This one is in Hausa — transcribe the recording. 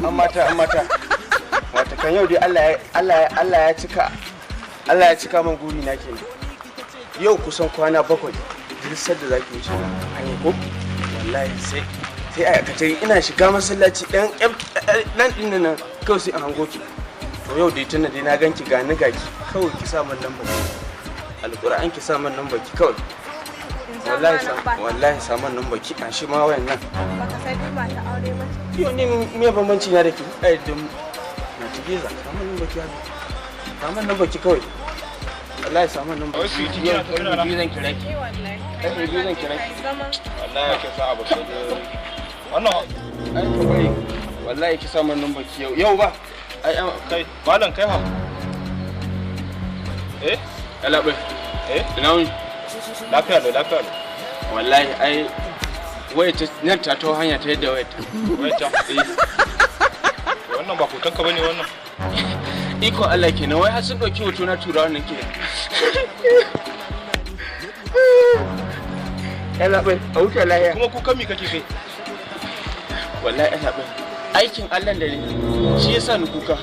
An mata, an mata. Wata kan yau dai Allah ya cika, Allah ya cika min guri na kenan. Yau kusan kwana 7, duk sadda zaki wuce na hanya ko wallahi sai a kace ina shiga masallaci dan dan din nan kawai sai an hango ki. To yau dai tunda dai na ganki, ga ni ga ki, kawai ki sa min lambar ki. Alƙur'an, ki sa min lambar ki kawai. Wallahi sa, wallahi sa min lambar ki, an shi ma wayan nan. Baka san ni mata aure ba ce? Yau ne me bambanci na da ki? Ai dum na tige za sa min lambar ki haka. Sa min lambar ki kawai. Wallahi sa min lambar ki. Yau karfe 2 zan kira ki. Eh, wallahi. Karfe 2 zan kira ki. Kai zaman. Wallahi ke sa abu sai dai wannan. Ai ka bari, wallahi ki sa min lambar ki yau, yau ba ai Kai malam, kai ha, eh. Yalla bai. Eh. Ina wuni? Lafiya lau, lafiya lau. Wallahi ai waya ta nan ta taho hanya ta yadda wayar ta. Wai ta? Eh. Wannan ba hoton ka bane wannan. Ikon Allah kenan, wai har sun ɗauki hoto na turawan nan kenan. Yalla bai, a wuce lahiya. Kuma kukan mi kake kai? Wallahi yalla bai, aikin Allah da ne shi yasa ni kuka.